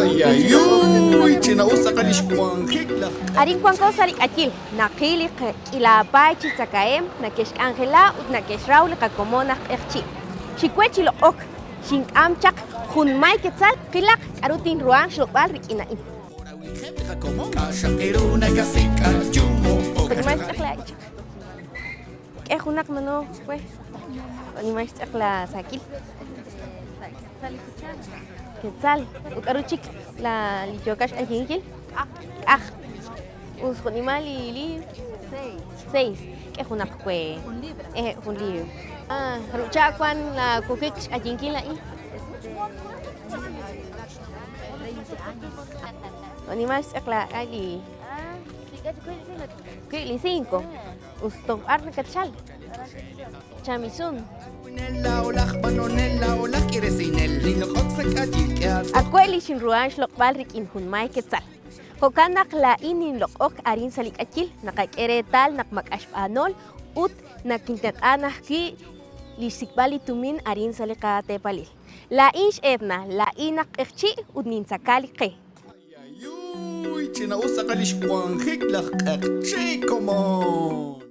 Ayayuy, ch'ina'us tz'aqal li xwanjik laj q'eq. Arin wanko sa' li k'ayil, naqil li k'iila paay chi tzakahemq nake'xk'anjela ut nake'xraw li qakomon aj q'eqchi'. Xiwe chi loq'ok, xink'am chaq junmay ketzal, qilaq k'aru tinruhanq xloq'b'al rik'in a'in. K'e junaq mano we. Jo'nimal xtz'aq la saakil. Quetzal. Ut k'aru chik la li yookat xk'ayinkil? K'aj. Us jo'nimal li libr? Seis. K'e junaq we. Eh, jun libr. Ah, jarub' cha wan la wokik xk'ayinkil a'in? Jo'nimal xtz'aq la k'ay li Wi' li cinco. Us toj b'ar nakatchal. Chamisun. Awe' li xinruhan xloq'b'al rik'in junmay quetzal. Jo'kan naq laa'in ninloq'ok arin sa' li k'ayil, naqak'e reetal naq mak'a' xb'aanol ut nakintenq'an ajwi' li xsik'b'al li tumin arin sa' li qateepalil. Laa'in x'Edna, laa'in aj q'eqchi' ut nintzaka li qe. Ayayuy, ch'ina'us tz'aqal li xwanjik laj q'eqchi' komon.